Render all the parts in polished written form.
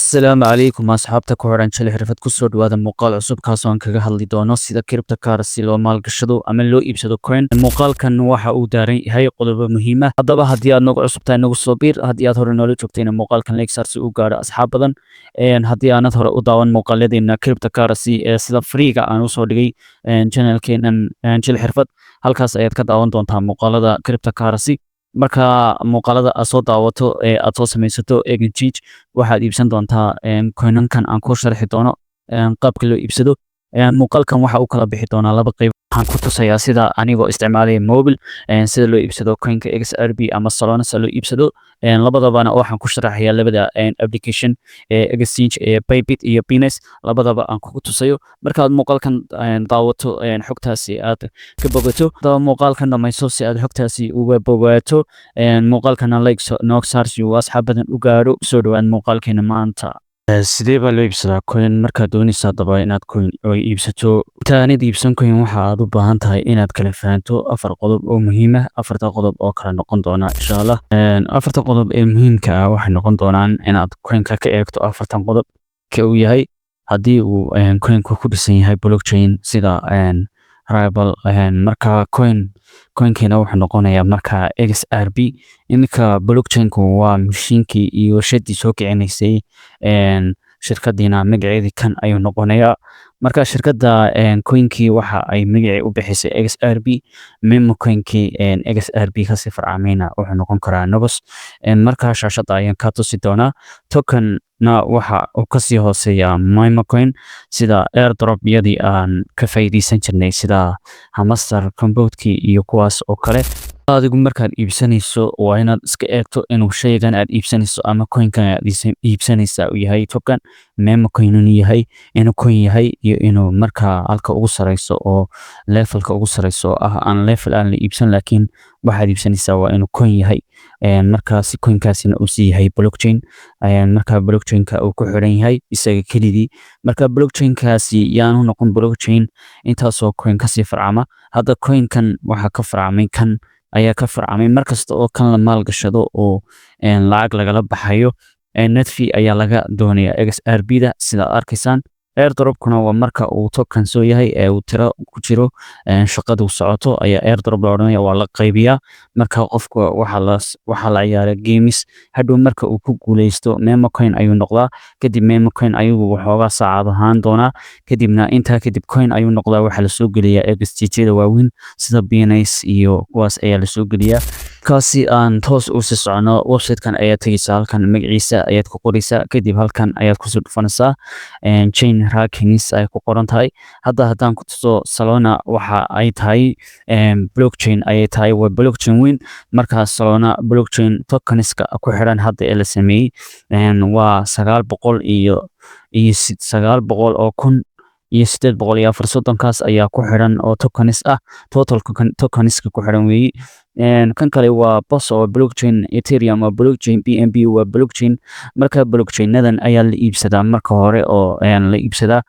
Asalaamu calaykum asxaabta ku xiran Jali Xirfad. Kusoo dhawaada muuqaal cusub, kaasoo aan kaga hadli doono sida cryptocurrency loo maalgashado ama loo iibsado coin. Muuqaalkan waxa uu daaran yahay qodobo muhiim ah. Haddaba haddii aad nagu cusub tahay, nagu soo biir. Haddii aad hore noola joogtayna, muuqaalkan like saar si uu gaadho asxaab badan. Haddii aanad hore u daawan muuqaaladeena cryptocurrency ee sida freega aan usoo dhigay channelkeenan Jali Xirfad, halkaas ayaad ka daawan doontaa muuqaalada cryptocurrency. Marka muuqaalada aad soo daawato ee aad soo samaysato exchange, waxaad iibsan doontaa coinankan aan kuu sharxi doono qaabka loo iibsado. Muuqaalkan waxa uu kala bixi doonaa laba qayb. Waxaan ku tusayaa sida anigoo isticmaalaya mobile sida loo iibsado coinka XRP ama Solana sida loo iibsado. Labadabana waxaan ku sharaxayaa labada application ee exchange ee Bybit iyo Binance, labadaba aan kugu tusayo. Markaad muuqaalkan daawato, xogtaasi aad ka bogato. Haddaba muuqaalkan dhamayso si aad xogtaasi uga bogaato. Muuqaalkana like noog saar si uu asxaab badan u gaadho. Soo dhawaad muuqaalkeena maanta. Sidee baa loo iibsadaa coin? Markaad doonaysa haddaba inaad coin oo iibsato, intaanad iibsan coin, waxa aad u baahan tahay inaad kala fahanto afar qodob oo muhiim ah. Afarta qodob oo kala noqon doona insha Allah. Afarta qodob ee muhiimka ah waxay noqon doonaan inaad coinka ka eegto afartan qodob ka uu yahay. Haddii uu coinku ku dhisan yahay blockchain sida Ripple, marka coinkiina wuxuu noqonayaa marka XRP. Iminka blockchainku waa mashiinkii iyo warshadii soo kicinaysay shirkadiina magaceedii kan ayuu noqonayaa. Marka shirkadda coinkii waxa ay magacii u bixisay XRP. Meme coinkii XRP kasii farcamayna wuxuu noqon karaa Nobus. Marka shaashadda ayaan kaa tusi doonaa. Tokenna waxa uu kasii hooseeya meme coin, sida airdrop yadii aan ka faa'iideysan jirnay, sida Hamster Kombatkii iyo kuwaas oo kale. Adigu markaad iibsanayso waa inaad iska eegto inuu shaygan aad iibsanayso ama coinkan aad iibsanaysa uu yahay token, meme coin inuu yahay, inuu coin yahay iyo inuu markaa halka ugu sareyso oo levelka ugu sareyso oo ah aan level aan la iibsan, laakiin waxaad iibsanaysaa waa inuu coin yahay. Markaasi coinkaasina uu sii yahay blockchain, marka blockchainka uu ku xiran yahay isaga kelidii. Marka blockchainkaasi yaanu noqon blockchain intaasoo coin kasii farcama. Hadda coinkan waxaa ka farcamay, kan ayaa ka farcamay. Markasta oo kan la maalgashado oo lacag lagala baxayo, net fee ayaa laga doonaya XRP da, sida aad arkaysaan. Airdropkuna waa marka uu token soo yahay ee uu tiro ku jiro, shaqadu socoto ayaa airdrop la odhanaya, waa la qaybiyaa. Marka qofka waxaa la ciyaaraa games. Hadhow marka uu ku guuleysto, meme coin ayuu noqdaa. Kadib meme coin ayuu waxoogaa saacad ahaan doonaa. Kadibna intaa kadib coin ayuu noqdaa. Waxaa lasoo geliyaa exchange-yada waaweyn sida Binance iyo kuwaas ayaa lasoo geliyaa. Kaasi aan toos u sii socono. Website-kan ayaad tegeysaa, halkan magaciisa ayaad ku qoreysaa, kadib halkan ayaad kusoo dhufanaysaa, chain rankings ay ku qoran tahay. Hadda haddaan ku tuso, Solana waxa ay tahay blockchain ayay tahay, waa blockchain weyn. Marka Solana blockchain tokenska ku xiran hadda ee la sameeyey waa sagaal boqol iyo 900,834, kaas ayaa ku xiran oo tokens ah, total tokenska ku xiran weeyi. Kan kale waa BOS oo blockchain, Ethereum waa blockchain, BNB waa blockchain. Marka blockchainadan ayaa la iibsadaa marka hore oo la iibsadaa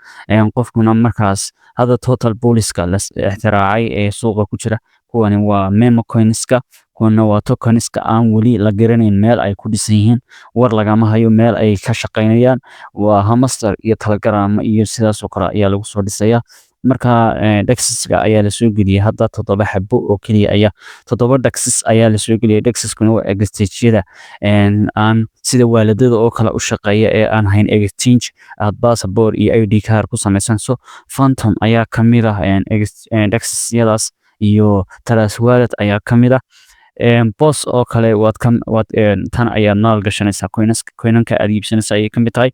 qofkuna. Markaas hadda total poolska la ixtiraacay ee suuqa ku jira, kuwani waa meme coinska, kuwana waa tokenska aan weli la garanayn meel ay ku dhisan yihiin, war lagama hayo meel ay ka shaqaynayaan. Waa Hamster iyo Telegram iyo sidaas oo kale ayaa lagu soo dhisayaa. Marka DEXska ayaa lasoo geliyey hadda toddoba xabo oo keliya ayaa, toddoba DEXs ayaa lasoo geliyey. DEXskuna waa exchange-yada aan sida walletyada oo kale u shaqeeya ee aan hayn exchange aad passport iyo ID card ku samaysanayso. Phantom ayaa ka mid ah DEXyadaas iyo Trust Wallet ayaa ka mid ah. BOS oo kale waad ka waad tan ayaad maal gashanaysaa, coinanka aad iibsanaysaa ayay ka mid tahay.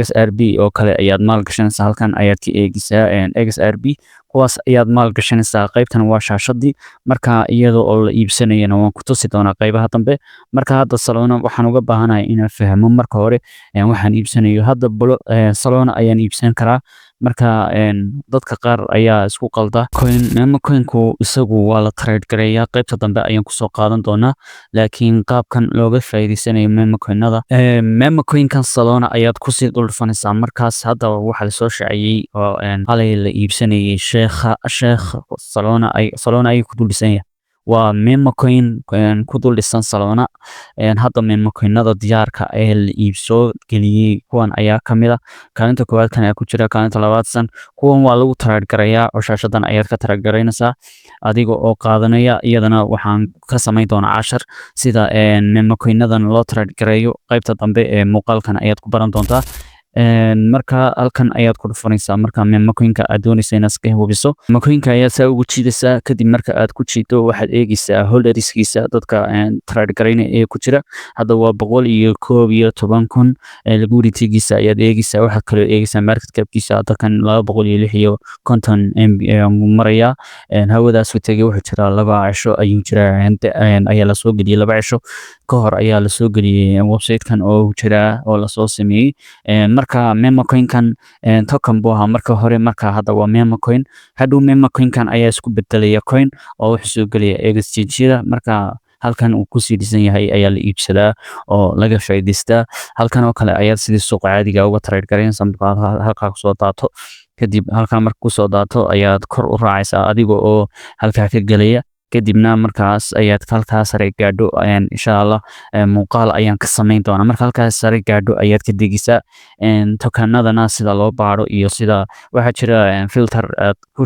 XRP oo kale ayaad maal gashanaysaa, halkan ayaad ka eegaysaa XRP, kuwaas ayaad maal gashanaysaa. Qaybtan waa shaashadii marka iyada oo la iibsanayana waan ku tusi doonaa qaybaha dambe. Marka hadda Solana waxaan uga baahanahay inaan fahmo marka hore waxaan iibsanayo. Hadda Solana ayaan iibsan karaa. Marka dadka qaar ayaa isku qalda coin. Meme coinku isagu waa la trade gareeyaa, qaybta dambe ayaan kusoo qaadan doonaa, laakiin qaabkan looga faa'iideysanayo meme coinada, meme coinkan Solana ayaad kusii dul dhufanaysaa. Markaas hadda waxaa lasoo shaaciyey oo xalay la iibsanayay sheekha sheekh Solana ay Solana ayuu ku dul dhisan yahay. Waa meme coin ku dul dhisan Solana. Hadda meme coinada diyaarka ee la iibsoo geliyey kuwan ayaa ka mid ah. Kaalinta koowaad kan ayaa ku jira, kaalinta labaad san. Kuwan waa lagu trade garayaa oo shaashadan ayaad ka trade garaynaysaa adiga oo qaadanaya. Iyadana waxaan ka samayn doonaa cashar sida meme coinadan loo trade gareeyo. Qaybta dambe ee muuqaalkan ayaad ku baran doontaa. Marka halkan ayaad ku dhufanaysaa. Marka meme coinka aad doonaysa inaad iska hubiso, meme coinka ayaad saa ugu jiidaysaa. Kadib marka aad ku jiido, waxaad eegaysaa holderskiisa, dadka trade garaynaya ee ku jira. Hadda waa 111,000. Liquiditygiisa ayaad eegaysaa. Waxaad kaloo eegaysaa market capkiisa. Hadda kan 256 maraya, hawadaas u tegay. Wuxuu jiraa 2 cisho ayuu jiraa, ayaa lasoo geliyey. 2 cisho ka hor ayaa lasoo geliyey website-kan oo jiraa oo lasoo sameeyey. Marka meme coinkan token buu ahaa marka hore, marka hadda waa meme coin. Hadhow meme coinkan ayaa isku bedelaya coin oo wuxuu soo gelaya exchange-yada. Marka halkan uu kusii dhisan yahay ayaa la iibsadaa oo laga faa'iidaystaa. Halkan oo kale ayaad sidii suuqa caadiga uga trade garaynaysaa. Marka halkaa kusoo daato, kadib halkan marka kusoo daato ayaad kor u raacaysaa adiga oo halkaa ka gelaya. Kadibna markaas ayaad halkaa sare gaadho, insha Allah muuqaal ayaan ka samayn doonaa. Marka halkaas sare gaadho ayaad ka degeysaa. Tokenadana sida loo baaro iyo sida waxaa jira filter aad ku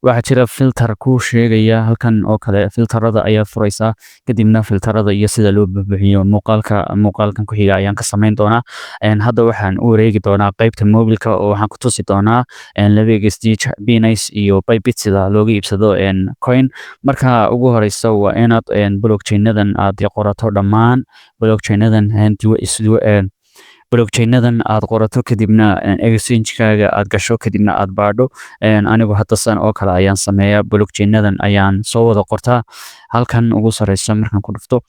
waxaa jira filter kuu sheegaya. Halkan oo kale filterada ayaad furaysaa. Kadibna filterada iyo sida loo buuxiyo muuqaalka muuqaalkan ku xiga ayaan ka samayn doonaa. Hadda waxaan u wareegi doonaa qaybta mobilka oo waxaan ku tusi doonaa laba exchange, Binance iyo Bybit, sida looga iibsado coin. Marka ugu horeysa waa inaad blockchainadan aad qorato, dhammaan blockchainadan blockchainadan aad qorato, kadibna exchange-kaaga aad gasho, kadibna aad baadho. Anigu hadda san oo kale ayaan sameeyaa, blockchainadan ayaan soo wada qortaa. Halkan ugu sareysa markaan ku dhufto,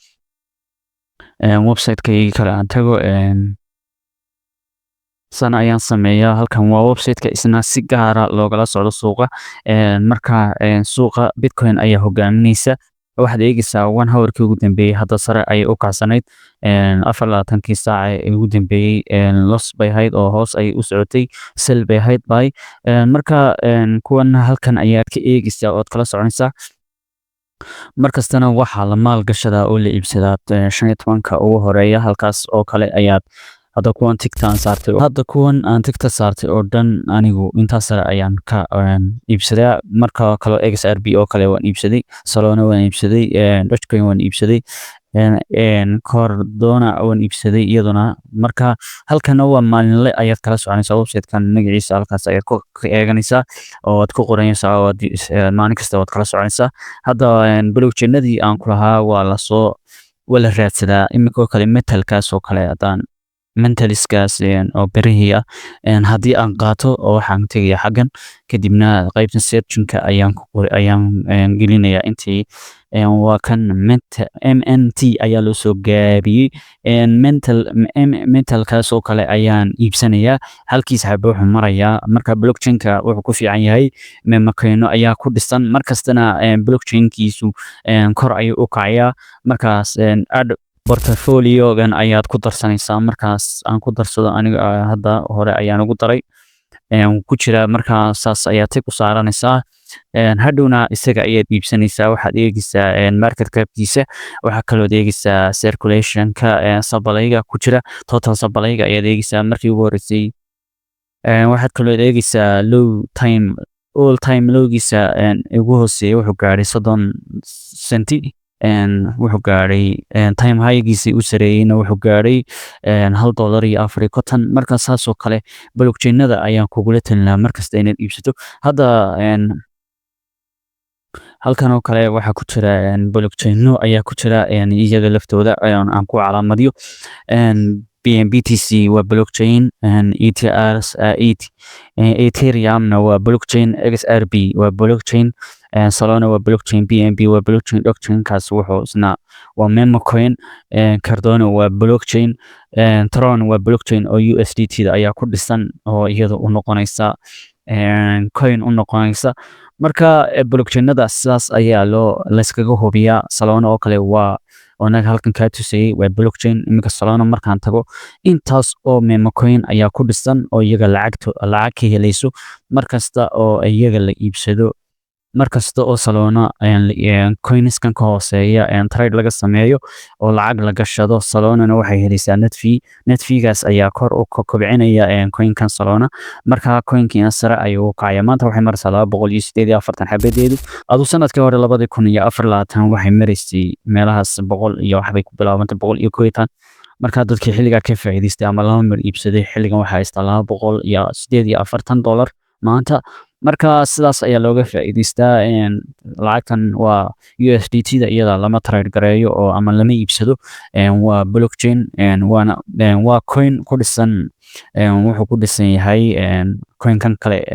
website-kaygii kale aan tago, san ayaan sameeyaa. Halkan waa website-ka isna si gaara loogala socdo suuqa. Marka suuqa Bitcoin ayaa hogaaminaysa. Waxaad eegaysaa one hourkii ugu dambeeyey. Hadda sare ayay u kacsanayd. 24kii saaca ee ugu dambeeyey loss bay ahayd oo hoos ayay u socotay, sell bay ahayd buy. Marka kuwan halkan ayaad ka eegaysaa ood kala soconaysaa. Markastana waxaa la maal gashadaa oo la iibsadaa 15-ka ugu horeeya. Halkaas oo kale ayaad hadda kuwan tickta aan saartay, hadda kuwan aan tickta saartay oo dhan, anigu intaas sare ayaan ka iibsadaa. Marka kale XRP oo kale waan iibsaday, Solana waan iibsaday, Dogecoin waan iibsaday, Cardano waan iibsaday iyaduna. Marka halkana waa maalinle ayaad kala soconaysaa. Website-kan magaciisa halkaas ayaad ku eeganaysaa oo aad ku qoranaysaa oo maalin kasta waad kala soconaysaa. Hadda blockchainadii aan ku lahaa waa lasoo waa la raadsadaa. Iminka oo kale metalkaas oo kale, haddaan metaliskaas oo berihii ah haddii aan qaato oo waxaan tegaya xaggan, kadibna qaybta searchinka ayaan ku qori, ayaan gelinayaa intii. Waa kan MNT ayaa loo soo gaabiyey. Metal metalkaas oo kale ayaan iibsanayaa. Halkiis xaba wuxuu marayaa. Marka blockchainka wuxuu ku fiican yahay meme coino ayaa ku dhisan. Markastana blockchainkiisu kor ayuu u kacayaa. Markaas add portfoliogan ayaad ku darsanaysaa. Markaas aan ku darsado, aniga hadda hore ayaan ugu daray, ku jira. Markaa saas ayaad tick u saaranaysaa. Hadhowna isaga ayaad iibsanaysaa. Waxaad eegaysaa market capkiisa, waxaa kalood eegaysaa circulationka, supplyga ku jira, total supplyga ayaad eegaysaa markii ugu horeysay. Waxaad kaloo eegaysaa low time, all time lowgiisa ugu hooseeya wuxuu gaadhay 30 centi wuxuu gaadhay. Time highgiisii u sareeyeyna wuxuu gaadhay $1.54. Marka saas oo kale blockchainada ayaan kugula talin lahaa markasta inaad iibsato. Hadda halkan oo kale waxaa ku jira blockchaino ayaa ku jira iyaga laftooda aan ku calaamadiyo. BTC waa blockchain, ETR, Ethereumna waa blockchain, XRP waa blockchain, Solana waa blockchain, BNB waa blockchain, Dogecoin-kaas wuxuu isna waa meme coin, Cardano waa blockchain, Tron waa blockchain oo USDT da ayaa ku dhisan oo iyada u noqonaysa coin u noqonaysa. Marka blockchainada sidaas ayaa loo layskaga hubiyaa. Solana oo kale waa anaga halkan kaa tusayay, waa blockchain. Iminka Solana markaan tago, intaas oo meme coin ayaa ku dhisan oo iyaga lacagto lacag ka helayso markasta oo iyaga la iibsado. Markasta oo Solana coinskan ka hooseeya trade laga sameeyo oo lacag la gashado, Solanana waxay helaysaa net fee. Net fee-gaas ayaa kor u kobcinaya coinkan Solana. Marka coinkiina sare ayuu u kacaya. Maanta waxay maraysaa 248 xabadeedu. Adu sanadkii hore 2024 waxay maraysay meelahaas 100 iyo waxbay ku bilaabantay, 111. Marka dadkii xilligaa ka faa'iidaystay ama laba mar iibsaday, xilligan waxay haystaa $248 maanta. Marka sidaas ayaa looga faa'iidaystaa. Lacagtan waa USDT da, iyada lama trade gareeyo oo ama lama iibsado. Waa blockchain, waana waa coin ku dhisan, wuxuu ku dhisan yahay coinkan kale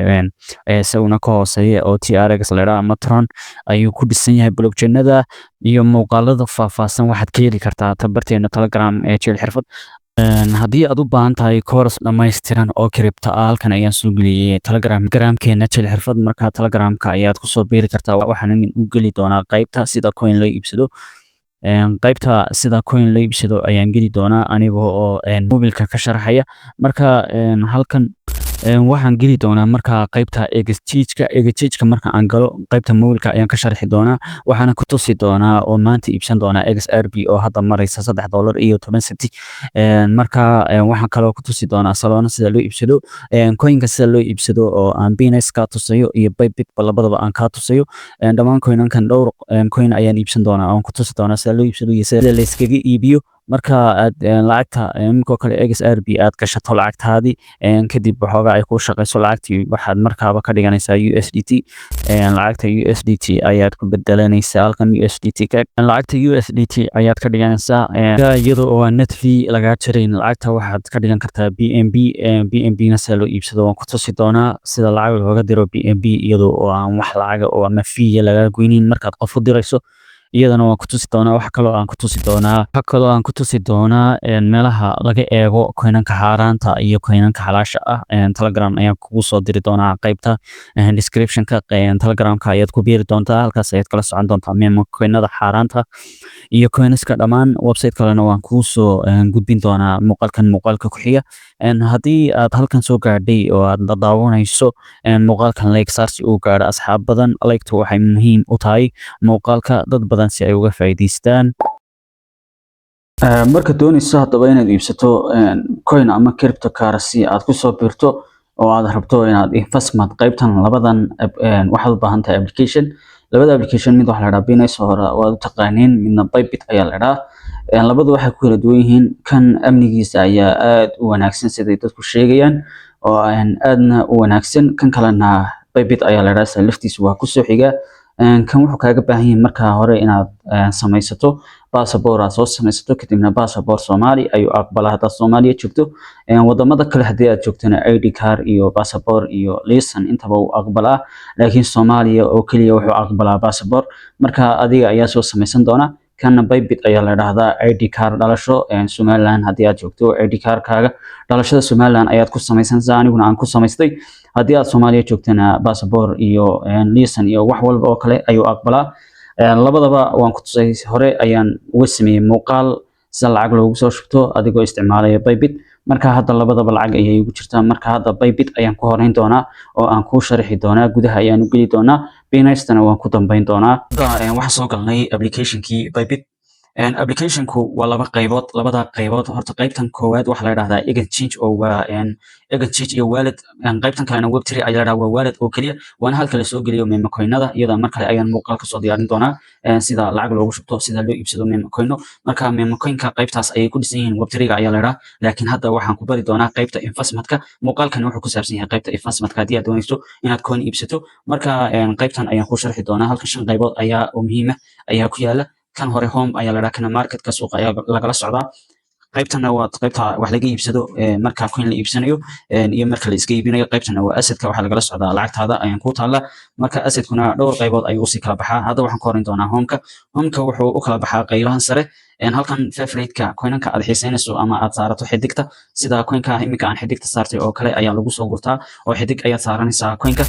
isaguna ka hooseeya oo TRX la yidhaha ama Tron ayuu ku dhisan yahay. Blockchainada iyo muuqaalada faahfaahsan waxaad ka heli kartaa tabarteena Telegram ee Jeel Xirfad. Haddii aad u baahan tahay course dhammaystiran oo crypto ah, halkan ayaan soo geliyey Telegramkeena Jeel Xirfad. Marka Telegramka ayaad kusoo biiri kartaa. Waxaan u geli doonaa qaybta sida coin loo iibsado. Qaybta sida coin loo iibsado ayaan geli doonaa aniga oo mobilka ka sharaxaya. Marka halkan waxaan geli doonaa marka qaybta exchange-ka. Exchange-ka marka aan galo, qaybta mobilka ayaan ka sharxi doonaa. Waxaana ku tusi doonaa oo maanta iibsan doonaa XRP oo hadda maraysa $3.10. Marka waxaan kaloo ku tusi doonaa Solana sida loo iibsado, coinka sida loo iibsado oo aan Binance ka tusayo iyo Bybit labadaba aan ka tusayo. Dhammaan coinankan, dhowr coin ayaan iibsan doonaa oon ku tusi doonaa sida loo iibsado iyo sida la iskaga iibiyo. Marka aad lacagta iminkoo kale XRP aad gashato lacagtaadii, kadib waxoogaa ay kuu shaqayso lacagtii, waxaad markaaba ka dhiganaysaa USDT. Lacagta USDT ayaad ku bedelanaysaa halkan USDT ka, lacagta USDT ayaad ka dhiganaysaa iyadoo oo aan net fee lagaa jarayn. Lacagta waxaad ka dhigan kartaa BNB. BNB na sida loo iibsado waan ku tusi doonaa, sida lacag looga diro BNB iyadoo oo aan wax lacaga oo ama fee lagaa goynin markaad qof u dirayso, iyadana waan ku tusi doonaa. Waxa kaloo aan ku tusi doonaa meelaha laga eego coinanka xaaraanta iyo coinanka xalaasha ah. Telegram ayaan kugu soo diri doonaa. Qaybta descriptionka Telegramka ayaad ku biiri doontaa, halkaas ayaad kala socon doontaa memo coinada xaaraanta iyo coinska dhammaan. Website kalena waan kuu soo gudbin doonaa muuqaalkan muuqaalka ku xiga. Haddii aad halkan soo gaadhay oo aad daawanayso muuqaalkan, like saar si uu gaadho asxaab badan. Like-tu waxay muhiim u tahay muuqaalka dad badan si ay uga faa'iidaystaan. Marka doonayso haddaba inaad iibsato coin ama cryptocurrency aad ku soo biirto oo aad rabto inaad investment, qaybtan labadan waxaad u baahan tahay application. Labada application, mid waxaa la dhahaa Binance, hore waad u taqaaniin, midna Bybit ayaa la dhahaa. Labadu waxay ku kala duwan yihiin, kan amnigiisa ayaa aad u wanaagsan siday dadku sheegayaan oo aadna u wanaagsan. Kan kalena Bybit ayaa la dhahaa, laftiisa waa kusoo xiga. Kan wuxuu kaaga baahan yahay marka hore inaad samaysato passport, aad soo samaysato, kadibna passport Soomaali ayuu aqbalaa haddaad Soomaaliya joogto. Wadamada kale haddii aad joogtona ID card iyo passport iyo license intaba uu aqbalaa, laakiin Soomaaliya oo keliya wuxuu aqbalaa passport. Marka adiga ayaa soo samaysan doona. Kana Bybit ayaa la dhahdaa. ID card dhalasho Somaliland haddii aad joogto, ID cardkaaga dhalashada Somaliland ayaad ku samaysanaysaa, aniguna aan ku samaystay. Haddii aad Soomaaliya joogtana passport iyo license iyo wax walba oo kale ayuu aqbalaa. Labadaba waan ku tusay, hore ayaan uga sameeyey muuqaal sida lacag loogu soo shubto adigoo isticmaalaya Bybit. Marka hadda labadaba lacag ayay igu jirtaa. Marka hadda Bybit ayaan ku horeyn doonaa oo aan kuu sharixi doonaa, gudaha ayaan u geli doonaa, Binance-tana waan ku dambeyn doonaa. Waxaan soo galnay applicationkii Bybit. Applicationku waa laba qaybood. Labada qaybood, horta qaybtan koowaad waxaa la dhahdaa exchange oo waa exchange iyo wallet. Qaybtan kalena web3 ayaa la dhahdaa, waa wallet oo keliya, waana halka la soo geliyo meme coinada. Iyada mar kale ayaan muuqaal kasoo diyaarin doonaa, sida lacag loogu shubto, sida loo iibsado meme coino. Marka meme coinka qaybtaas ayay ku dhisan yihiin, web3 ayaa la dhahaa. Laakiin hadda waxaan ku bari doonaa qaybta investmentka. Muuqaalkani wuxuu ku saabsan yahay qaybta investmentka, haddii aad doonayso inaad coin iibsato. Marka qaybtan ayaan ku sharxi doonaa. Halkan shan qaybood ayaa oo muhiima ayaa ku yaala. Kan hore home ayaa la dhahaa, kana marketka suuqa ayaa lagala socdaa. Qaybtana waa qaybta wax laga iibsado marka coin la iibsanayo iyo marka la iska iibinayo. Qaybtana waa assetka, waxaa lagala socdaa lacagtaada ayaan ku taalla. Marka assetkuna dhowr qaybood ayuu usii kala baxaa. Hadda waxaan ku horeyn doonaa homeka. Homeka wuxuu u kala baxaa qaybahan sare. Halkan favorite-ka, coinanka aad xiiseynayso ama aad saarato xidigta, sida coinka iminka aan xidigta saartay oo kale ayaa lagu soo gurtaa, oo xidig ayaad saaranaysaa coinka.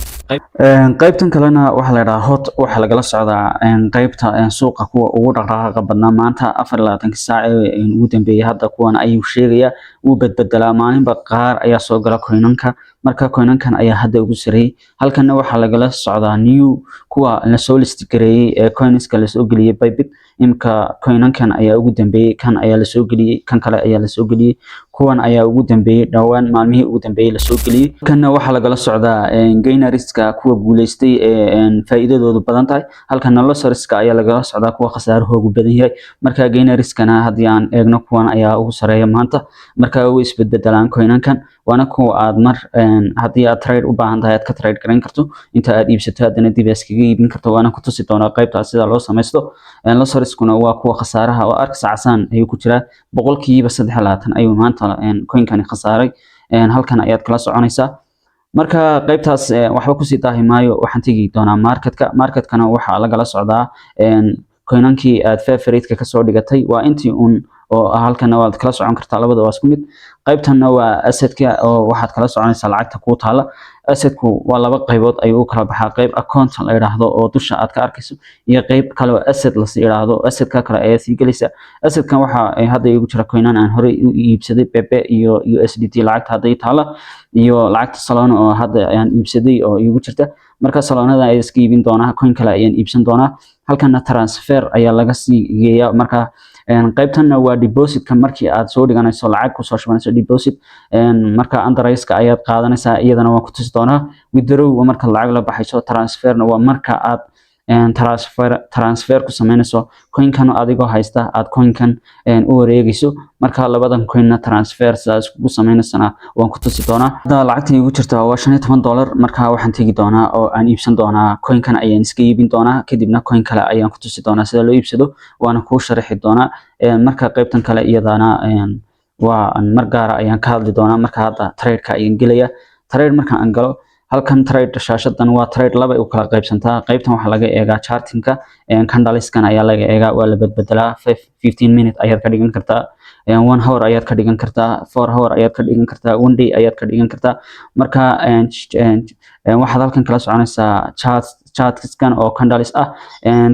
Qaybtan kalena waxaa la yidhahaa hot. Waxaa lagala socdaa qaybta suuqa kuwa ugu dhaqdhaqaaqa badnaa maanta, 24-kii saac ee ugu dambeeyay. Hadda kuwan ayuu sheegayaa, wuu bedbedelaa, maalinba qaar ayaa soo gala coinanka. Marka coinankan ayaa hadda ugu sareeyay. Halkanna waxaa lagala socdaa new, kuwa lasoo list gareeyay ee coinska lasoo geliyay Bybit. Imika coinankan ayaa ugu dambeeyay, kan ayaa lasoo geliyey, kan kale ayaa lasoo geliyey, kuwan ayaa ugu dambeeyey, dhowaan maalmihii ugu dambeeyey lasoo geliyey. Halkanna waxaa lagala socdaa gainerska, kuwa guuleystay ee faa'iidadoodu badan tahay. Halkanna loserska ayaa lagala socdaa, kuwa khasaarahoogu badan yahay. Marka gainerskana haddii aan eegno, kuwan ayaa ugu sareeya maanta. Marka way isbedbedelaan coinankan, waana kuwa aad mar haddii aad trade u baahan tahay aad ka trade garayn karto, inta aad iibsato haddana dib iskaga iibin karto. Waana ku tusi doonaa qaybtaas sida loo samaysto. Loserskuna waa kuwa khasaaraha oo arkasa, casaan ayuu ku jiraa, 23% ayuu maanta coinkani khasaaray. Halkan ayaad kala soconaysaa. Marka qaybtaas waxba kusii daahi maayo, waxaan tegi doonaa marketka. Marketkana waxaa lagala socdaa coinankii aad favorite-ka kasoo dhigatay, waa intii un oo halkana waad kala socon kartaa, labada waa isku mid. Qaybtanna waa assetka, oo waxaad kala soconaysaa lacagta kuu taala. Assetku waa laba qaybood ayuu u kala baxaa: qayb account la yidhaahdo oo dusha aad ka arkayso, iyo qayb kale oo asset lasii yidhaahdo. Assetka kale ayaa sii gelaysa. Assetkan waxa hadda igu jira coinan aan horey u iibsaday, Pepe iyo USDT, lacagta hadday taala, iyo lacagta Solana oo hadda ayaan iibsaday oo igu jirta. Marka Solanada ayaan iska iibin doonaa, coin kale ayaan iibsan doonaa. Halkana transfer ayaa laga sii geeyaa. Marka qaybtanna waa depositka, markii aad soo dhiganayso lacag kusoo shubanayso deposit, marka interest-ka ayaad qaadanaysaa, iyadana waan ku tusi doonaa. Withdraw waa marka lacag la baxayso, transferna waa marka aad transfer ku sameynayso coinkan adigoo haysta aad coinkan u wareegayso. Marka labadan coinna transfer sidaas kugu sameynaysana waan ku tusi doonaa. Hadda lacagta igu jirta waa $15. Marka waxaan tegi doonaa oo aan iibsan doonaa coinkan, ayaan iska iibin doonaa, kadibna coin kale ayaan ku tusi doonaa sida loo iibsado, waana kuu sharaxi doonaa. Marka qaybtan kale iyadana waa mar gaara ayaan ka hadli doonaa. Marka hadda trade-ka ayaan gelaya. Trade marka aan galo halkan, trade shaashadan waa trade, laba u kala qaybsantaa. Qaybtan waxaa laga eegaa chartingka, candleskan ayaa laga eegaa, waa la bedbedelaa. 15 minute ayaad ka dhigan kartaa, 1 hour ayaad ka dhigan kartaa, 4 hour ayaad ka dhigan kartaa, one day ayaad ka dhigan kartaa. Marka waxaad halkan kala soconaysaa chartskan oo candles ah.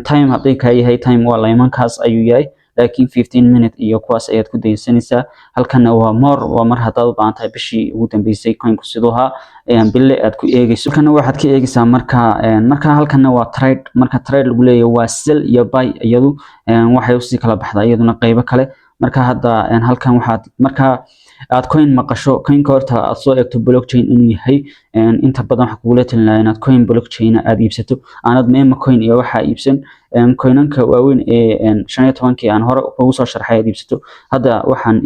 Time hadday kaa yahay, time waa laymankaas ayuu yahay, laakiin 15 minute iyo kuwaas ayaad ku daysanaysaa. Halkanna waa more, waa mar haddaad u baahan tahay bishii ugu dambeysay coinku siduu ahaa, bille aad ku eegayso. Halkanna waxaad ka eegaysaa marka halkanna waa trade. Marka trade lagu leeyahay waa sell iyo buy, iyadu waxay usii kala baxdaa iyaduna qaybo kale. Marka hadda halkan waxaad marka aad coin maqasho, coinka horta aad soo eegto blockchain inuu yahay. Inta badan waxaa kugula talin lahaa inaad coin blockchain aad iibsato, aanad meme coin iyo waxaa iibsan, coinanka waaweyn ee 15-kii aan hore kugu soo sharxay aad iibsato. Hadda waxaan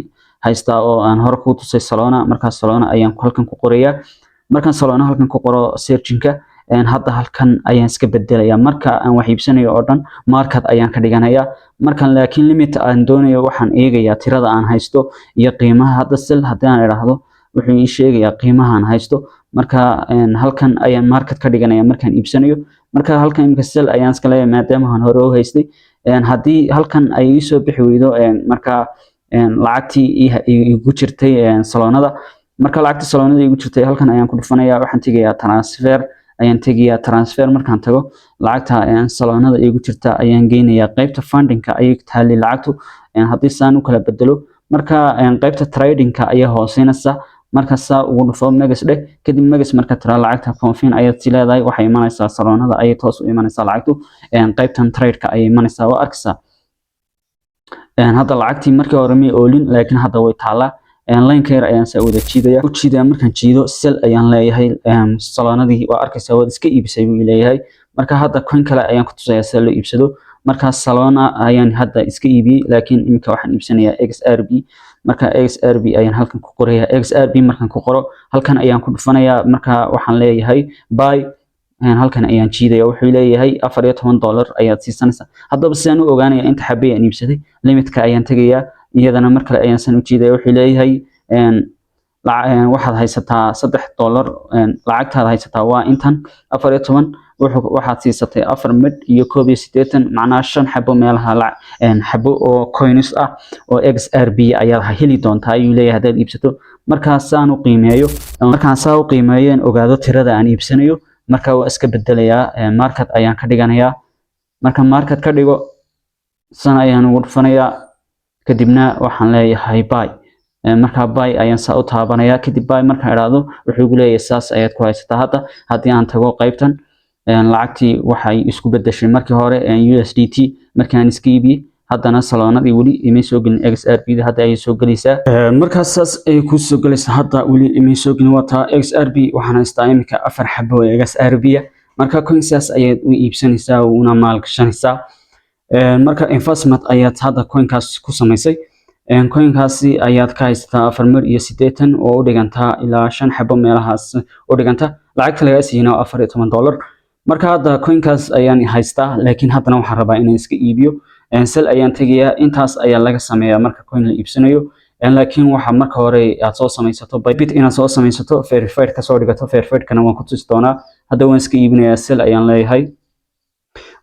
haystaa oo aan hore kuu tusay Solana. Markaas Solana ayaan halkan ku qorayaa. Markaan Solana halkan ku qoro searchinka, hadda halkan ayaan iska bedelayaa. Marka aan wax iibsanayo oo dhan market ayaan ka dhiganayaa. Markan laakiin limit aan doonayo, waxaan eegayaa tirada aan haysto iyo qiimaha. Hadda sell haddii aan idhaahdo, wuxuu ii sheegayaa qiimaha aan haysto. Marka halkan ayaan market ka dhiganaya markaan iibsanayo. Marka halkan imika sell ayaan iska leeyahay, maadaama aan hore u haystay. Haddii halkan ay ii soo bixi weydo, marka lacagtii igu jirtay Solanada, marka lacagtii Solanada igu jirtay halkan ayaan ku dhufanaya, waxaan tegayaa transfer ayaan tegayaa. Transfer markaan tago, lacagta Solanada igu jirta ayaan geynayaa qaybta fundingka ayay taali lacagtu. Haddii saan u kala bedelo, marka qaybta tradingka ayaa hooseynaysa. Marka saa ugu dhufo, max dheh, kadib max marka tira, lacagta confirm ayaad si leedahay, waxay imanaysaa Solanada ayay toos u imanaysaa lacagtu, qaybtan trade-ka ayay imanaysaa. Waa arkaysaa hadda lacagtii markii hore may oolin, laakiin hadda way taalaa. Line-ka yar ayaan saa wada jiidaya u jiidaya. Markaan jiido, sell ayaan leeyahay Solanadii. Waa arkaysaa, waad iska iibisay buu leeyahay. Marka hadda coin kale ayaan ku tusayaa sida loo iibsado. Marka Solana ayaan hadda iska iibiyey, laakiin iminka waxaan iibsanayaa XRP. Marka XRP ayaan halkan ku qorayaa. XRP markaan ku qoro, halkan ayaan ku dhufanayaa. Marka waxaan leeyahay buy, halkan ayaan jiidaya. Wuxuu leeyahay $14 ayaad siisanaysaa. Haddaba sidaan u ogaanaya inta xabay aan iibsaday? Limitka ayaan tegayaa, iyadana mar kale ayaan san u jiidaya. Wuxuu leeyahay waxaad haysataa $3, lacagtaad haysataa waa intan, 14. Waxaad siisatay 4.81, macnaha shan xabo meelaha xabo oo coins ah oo XRP ayaad heli doontaa, ayuu leeyahay, haddaad iibsato. Markaasaan u qiimeeyo, markaan saa u qiimeeyo, ogaado tirada aan iibsanayo, marka waa iska bedelayaa, market ayaan ka dhiganayaa. Marka market ka dhigo, san ayaan ugu dhufanayaa, kadibna waxaan leeyahay buy. Markaa buy ayaan saa u taabanayaa. Kadib buy markaan idhaahdo, wuxuu igu leeyahay saas ayaad ku haysataa. Hadda haddii aan tago qaybtan, lacagtii waxay isku bedeshay markii hore USDT markaan iska iibiyey. Haddana Solanadii weli imay soo gelin, XRP da hadda ayay soo gelaysaa. Markaas saas ayay kuu soo gelaysaa. Hadda weli imay soo gelin, waa taa XRP. Waxaan haystaa iminka afar xabo oo XRP ah. Marka coin saas ayaad u iibsanaysaa, una maalgashanaysaa. Marka investment ayaad hadda coinkaas ku samaysay. Coinkaasi ayaad ka haysataa 4.80 oo u dhigantaa ilaa shan xabo meelahaas u dhiganta. Lacagta lagaa siiyana waa $14. Marka hadda coinkaas ayaan haystaa, laakiin haddana waxaan rabaa inaan iska iibiyo. Sell ayaan tegayaa. Intaas ayaa laga sameeyaa marka coin la iibsanayo, laakiin waxa marka hore aad soo samaysato Bybit, inaad soo samaysato, verified kasoo dhigato. Verified-kana waan ku tusi doonaa. Hadda waan iska iibinayaa, sell ayaan leeyahay.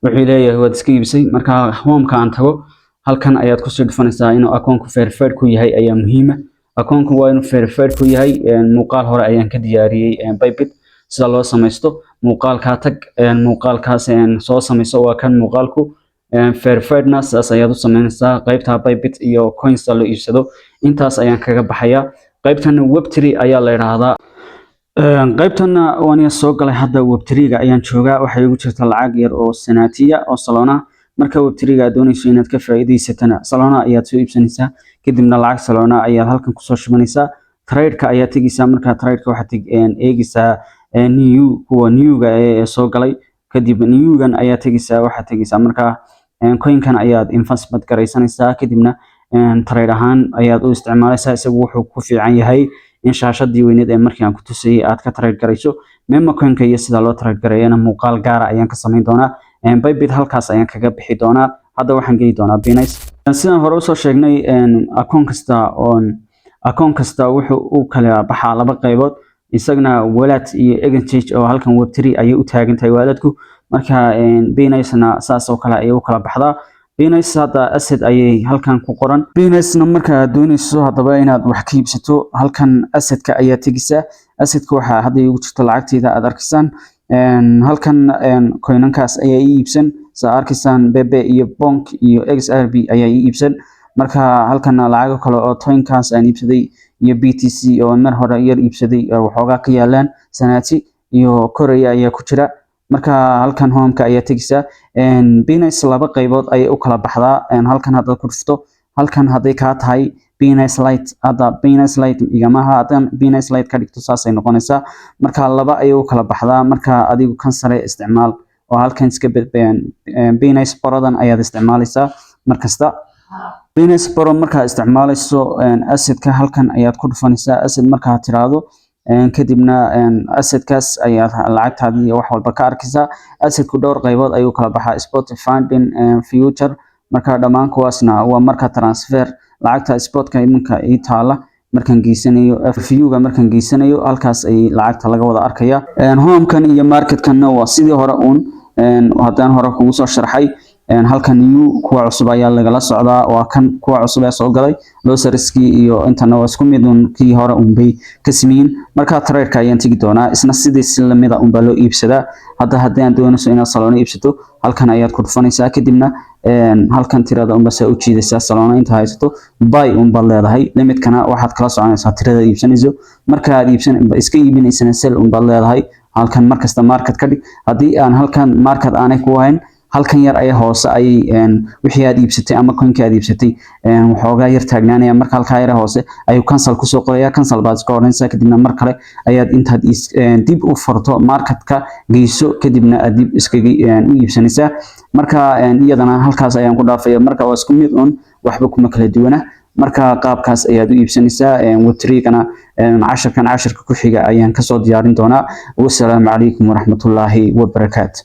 Wuxuu leeyahay waad iska iibisay. Marka homeka aan tago, halkan ayaad kusii dhufanaysaa. Inuu akoonku verified ku yahay ayaa muhiima. Akoonku waa inuu verified ku yahay. Muuqaal hore ayaan ka diyaariyey Bybit sida loo samaysto. Muuqaalkaa tag, muuqaalkaas soo samayso, waa kan muuqaalku. Verifiedna sidaas ayaad u samaynaysaa. Qaybta Bybit iyo coinsta loo iibsado intaas ayaan kaga baxayaa. Qaybtana Web3 ayaa la yidhaahdaa. Qaybtana waan soo galay. Hadda Web3-ga ayaan joogaa. Waxay igu jirta lacag yar oo sanaatiya oo Solana. Marka Web3-ga aad doonayso inaad ka faa'iidaysatana, Solana ayaad soo iibsanaysaa, kadibna lacag Solana ayaad halkan kusoo shubanaysaa. Trade-ka ayaad tegaysaa. Marka trade-ka waxaad eegaysaa new, kuwa newga ee soo galay. Kadib newgan ayaad tegaysaa. Waxaad tegaysaa marka coinkan ayaad investment garaysanaysaa, kadibna trade ahaan ayaad u isticmaalaysaa. Isagu wuxuu ku fiican yahay in shaashadii weyneed ee markii aan ku tusayay aad ka trade garayso. Meme coinka iyo sida loo trade gareeyana muuqaal gaara ayaan ka samayn doonaa. Bybit halkaas ayaan kaga bixi doonaa. Hadda waxaan geli doonaa Binance. Sidaan hore usoo sheegnay, akoon kasta wuxuu u kala baxaa laba qaybood, isagna wallet iyo exchange, oo halkan Web3 ayay u taagan tahay walletku. Marka Binance-na saas oo kale ayay u kala baxdaa. Binance hadda asset ayay halkan ku qoran. Binance-na marka aad doonayso haddaba inaad wax ka iibsato, halkan assetka ayaa tegaysaa. Assetka waxaa hadda igu jirta lacagteyda aad arkaysaan. Halkan coinankaas ayaa ii iibsan, saa arkaysaan, Pepe iyo Bonk iyo XRP ayaa ii iibsan. Marka halkan lacago kale oo tokenkaas aan iibsaday iyo BTC oo mar hore yar iibsaday waxoogaa ka yaalaan, sanaati iyo Korea ayaa ku jira. Marka halkan homeka ayaa tegaysaa. Binance laba qaybood ayay u kala baxdaa. Halkan haddaad ku dhufto, halkan hadday kaa tahay Binance Lite, hadda Binance Lite igamaha. Haddaan Binance Lite ka dhigto, saasay noqonaysaa. Marka laba ayay u kala baxdaa. Marka adigu kan sare isticmaal oo halkan iska Binance Prodan ayaad isticmaalaysaa markasta. Binance Pro markaa isticmaalayso, assetka halkan ayaad ku dhufanaysaa. Asset markaa tiraahdo, kadibna assetkaas ayaad lacagtaadii iyo wax walba ka arkaysaa. Assetku dhowr qaybood ayuu kala baxaa: spot, funding, future. Marka dhammaan kuwaasna waa marka transfer lacagta spotka iminka ii taala markaan geysanayo, view-ga markaan geysanayo, halkaas ay lacagta laga wada arkaya. Homekan iyo marketkanna waa sidii hore uun haddaan hore kugu soo sharxay. Halkan new, kuwa cusub ayaa lagala socdaa, waa kan kuwa cusub ee soo galay, loserskii iyo intana waa isku mid un, kii hore unbay ka sameeyeen. Marka trade-ka ayaan tegi doonaa. Isna sidii si lamida unbaa loo iibsadaa. Hadda haddii aan doonayso inaad Solana iibsato, halkan ayaad ku dhufanaysaa, kadibna halkan tirada unba saa u jiidaysaa. Solana inta haysato buy unbaad leedahay. Limitkana waxaad kala soconaysaa tirada iibsanayso. Marka aad iibsan iska iibinaysana, sell unbaad leedahay. Halkan markasta market ka dhig. Haddii aan halkan market aanay ku ahayn, halkan yar ay hoose ayay wixii aad iibsatay ama coinka aad iibsatay waxoogaa yar taagnaanaya. Marka halkaa yar hoose ayuu cancel kusoo qoraya. Cancel baad iska odhanaysaa, kadibna mar kale ayaad intaad dib u furto marketka geyso, kadibna aad dib iskaga u iibsanaysaa. Marka iyadana halkaas ayaan ku dhaafaya. Marka waa isku mid un, waxba kuma kala duwana. Marka qaabkaas ayaad u iibsanaysaa. Web3-gana casharkan casharka ku xiga ayaan kasoo diyaarin doonaa. Wasalaamu calaykum waraxmatullaahi wabarakaatu.